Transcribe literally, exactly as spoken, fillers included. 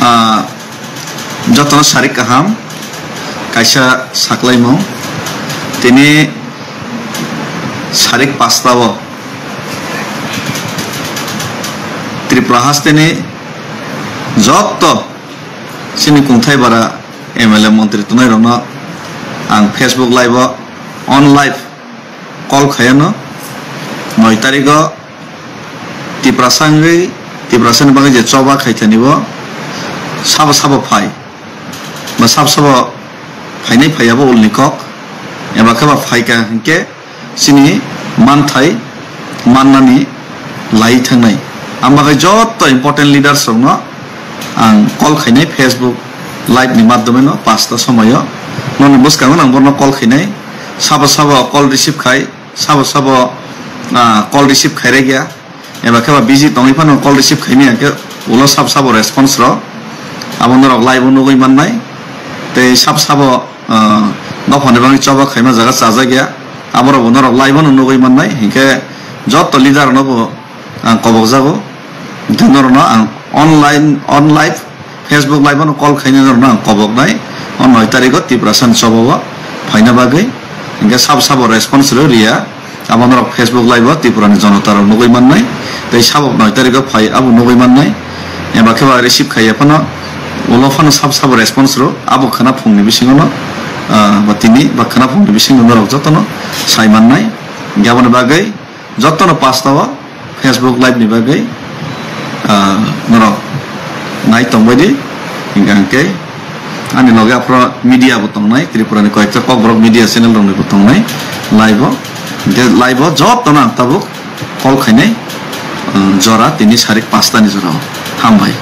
Ah, jotono sarik kaham, kaisa saklaimung. Tini sarik pasta o Tripura hasteni joto chini kungthai bara M L A montri tongnai rokno ang Facebook live o on live call khayano. Noi tarikh o Tiprasa wngwi, Tiprasani bagwi je choba khaithani bo sabo sabo phai, ba sabo sabo phainai phaiya bo ulni kok, eba khe ba phaika hinkhe chini manthai mannani lai thangnai. Ang bagwi joto important leaders rokno ang call khainai Facebook live ni madhyome no pasta somoyo. Noni bwskango ang borno call khainai, sabo sabo call receive khai, sabo sabo, ah, call receive khairek ya, eba khe ba busy tongwi phano call receive khaimaya khe ulo sabo sabo response rok abo norok live o nugwi mannai. Tei sabo sabo, ah, dophani bagwi choba khaima jaga chajak ya, aborok bo norok live o no nugwi mannai. Hinkhe joto leader no bo ang kobok jago, hinkhe norok no ang online, on live Facebook live ano call khaina norokno ang koboknai. O noi tarikh o Tiprasa ni choba o phaina bagwi, hinkhe sabo sabo response rw riya. Abo norok Facebook live o Tripura ni jonota rok nugwi mannai. Tei sabo noi tarikh o phai abo nugwi mannai. Eba khe ba receive khaiya phano ulo phano sabo sabo response rw abo khwna phungni bisingo no, ah, ba tini ba khwna phungni bisingo norok jotono sai mannai. Hinkhe aboni bagwi jotono pasta o Facebook live ni bagwi, ah, norok nai tongbai di. Hinkhe hinkhe ani loge aphro media bo tongnai, Tripura ni koyekta kokborok media channel rok ni bo tongnai live o. Hinkhe live o jotono ang tabuk call khainai, um, jora tini sarik pasta ni jora o. Hambai.